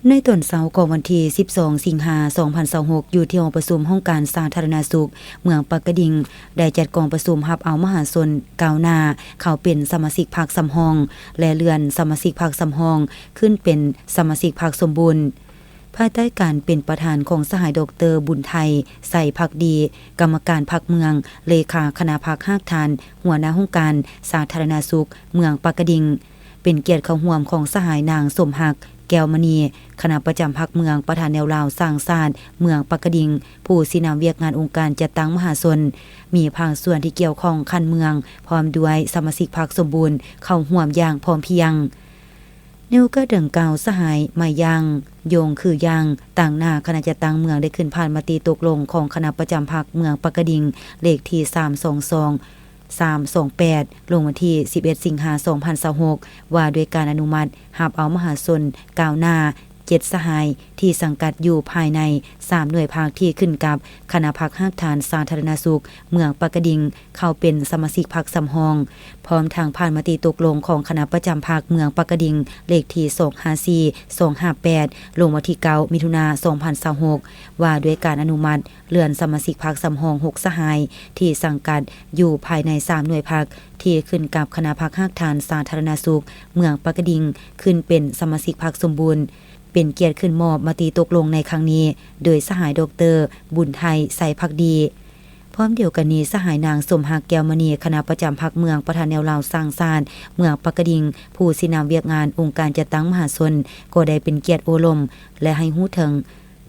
ໃນຕອນເຊົ້າຂອງວັນທີສິບສອງ ສິງຫາ ສອງພັນຊາວຫົກ ຢູ່ທີ່ຫໍປະຊຸມຫ້ອງການສາທາລະນະສຸກເມືອງປາກກະດິງ ໄດ້ຈັດກອງປະຊຸມຮັບເອົາມະຫາຊົນກ້າວໜ້າເຂົ້າເປັນສະມາຊິກພັກສຳຮອງ ແລະ ເລື່ອນສະມາຊິກພັກສຳຮອງຂຶ້ນເປັນສະມາຊິກພັກສົມບູນ ພາຍໃຕ້ການເປັນປະທານຂອງສະຫາຍ ດອກເຕີ ບຸນໄທ ໄຊພັກດີ ກຳມະການພັກເມືອງ, ເລຂາຄະນະພັກຮາກຖານ, ຫົວໜ້າຫ້ອງການສາທາລະນະສຸກເມືອງປາກກະດິງ. ເປັນກຽດເຂົ້າຮ່ວມຂອງສະຫາຍນາງ ສົມຮັກ ແກ້ວມະນີ ຄະນະປະຈຳພັກເມືອງ, ປະທານແນວລາວສ້າງຊາດເມືອງປາກກະດິງ, ຜູ້ຊີ້ນຳວຽກງານອົງການຈັດຕັ້ງມະຫາຊົນ, ມີພາກສ່ວນທີ່ກ່ຽວຂ້ອງຂັ້ນເມືອງ ພ້ອມດ້ວຍສະມາຊິກພັກສົມບູນເຂົ້າຮ່ວມຢ່າງພ້ອມພຽງ. ໃນໂອກາດດັ່ງກ່າວ, ສະຫາຍ ໄມຢາງ ຢົງ ຄືຢາງ ຕາງໜ້າຄະນະຈັດຕັ້ງເມືອງ ໄດ້ຂຶ້ນຜ່ານມະຕິຕົກລົງຂອງຄະນະປະຈຳພັກເມືອງປາກກະດິງ ເລກທີສາມສອງສອງ ສາມສອງແປດ ລົງວັນທີສິບເອັດ ສິງຫາ ສອງພັນຊາວຫົກ ວ່າດ້ວຍການອະນຸມັດຮັບເອົາມະຫາຊົນກ້າວໜ້າເຈັດສະຫາຍ ທີ່ສັງກັດຢູ່ພາຍໃນສາມໜ່ວຍພັກທີ່ຂຶ້ນກັບຄະນະພັກຮາກຖານສາທາລະນະສຸກເມືອງປາກກະດິງ ເຂົ້າເປັນສະມາຊິກພັກສຳຮອງ, ພ້ອມທັງຜ່ານມະຕິຕົກລົງຂອງຄະນະປະຈຳພັກເມືອງປາກກະດິງ ເລກທີສອງຫ້າສີ່ ສອງຫ້າແປດ ລົງວັນທີເກົ້າ ມິຖຸນາ ສອງພັນຊາວຫົກ ວ່າດ້ວຍການອະນຸມັດເລື່ອນສະມາຊິກພັກສຳຮອງຫົກສະຫາຍ ທີ່ສັງກັດຢູ່ພາຍໃນສາມໜ່ວຍພັກ ທີ່ຂຶ້ນກັບຄະນະພັກຮາກຖານສາທາລະນະສຸກເມືອງປາກກະດິງ ຂຶ້ນເປັນສະມາຊິກພັກສົມບູນ. ເປັນກຽດຂຶ້ນມອບມະຕິຕົກລົງໃນຄັ້ງນີ້ ໂດຍສະຫາຍ ດອກເຕີ ບຸນໄທ ໄຊພັກດີ. ພ້ອມດຽວກັນນີ້, ສະຫາຍນາງ ສົມຮັກ ແກ້ວມະນີ ຄະນະປະຈຳພັກເມືອງ, ປະທານແນວລາວສ້າງຊາດເມືອງປາກກະດິງ, ຜູ້ຊີ້ນຳວຽກງານອົງການຈັດຕັ້ງມະຫາຊົນ ກໍໄດ້ເປັນກຽດໂອ້ລົມ ແລະ ໃຫ້ຮູ້ເຖິງ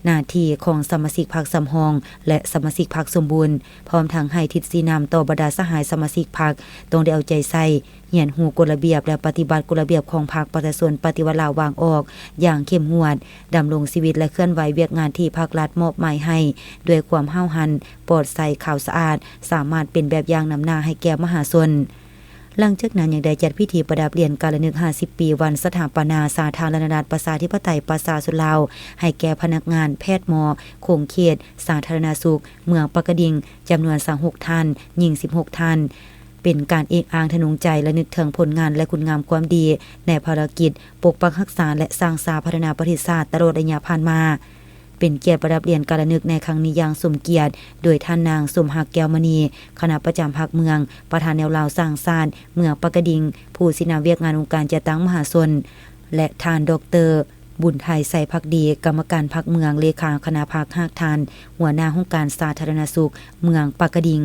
ໜ້າທີ່ຂອງສະມາຊິກພັກສຳຮອງ ແລະ ສະມາຊິກພັກສົມບູນ, ພ້ອມທັງໃຫ້ທິດຊີ້ນຳຕໍ່ບັນດາສະຫາຍສະມາຊິກພັກ ຕ້ອງໄດ້ເອົາໃຈໃສ່ ຮຽນຮູ້ກົດລະບຽບ ແລະ ປະຕິບັດກົດລະບຽບຂອງພັກປະຊາຊົນປະຕິວັດລາວວາງອອກຢ່າງເຂັ້ມງວດ, ດຳລົງຊີວິດ ແລະ ເຄື່ອນໄຫວວຽກງານທີ່ພັກລັດມອບໝາຍໃຫ້ດ້ວຍຄວາມຫ້າວຫັນ, ປອດໃສ, ຂາວສະອາດ, ສາມາດເປັນແບບຢ່າງນຳໜ້າໃຫ້ແກ່ມະຫາຊົນ. ຫຼັງຈາກນັ້ນຍັງໄດ້ຈັດພິທີປະດັບຫຼຽນກາລະນຶກຫ້າສິບປີວັນສະຖາປະນາສາທາລະນະລັດ ປະຊາທິປະໄຕ ປະຊາຊົນລາວ ໃຫ້ແກ່ພະນັກງານ, ແພດ, ໝໍ, ຂົງເຂດສາທາລະນະສຸກ ເມືອງປາກກະດິງ ຈຳນວນຊາວຫົກທ່ານ, ຍິງສິບຫົກທ່ານ, ເປັນການເອກອ້າງທະນົງໃຈ ລະນຶກເຖິງຜົນງານ ແລະ ຄຸນງາມຄວາມດີໃນພາລະກິດປົກປັກຮັກສາ ແລະ ສ້າງສາພັດທະນາປະເທດຊາດຕະຫຼອດໄລຍະຜ່ານມາ. ເປັນກຽດປະດັບຫຼຽນກາລະນຶກໃນຄັ້ງນີ້ຢ່າງສົມກຽດ ໂດຍທ່ານນາງ ສົມຮັກ ແກ້ວມະນີ ຄະນະປະຈຳພັກເມືອງ, ປະທານແນວລາວສ້າງຊາດເມືອງປາກກະດິງ, ຜູ້ຊີ້ນຳວຽກງານອົງການຈັດຕັ້ງມະຫາຊົນ ແລະ ທ່ານ ດອກເຕີ ບຸນໄທ ໄຊພັກດີ ກຳມະການພັກເມືອງ, ເລຂາຄະນະພັກຮາກຖານ, ຫົວໜ້າຫ້ອງການສາທາລະນະສຸກເມືອງປາກກະດິງ.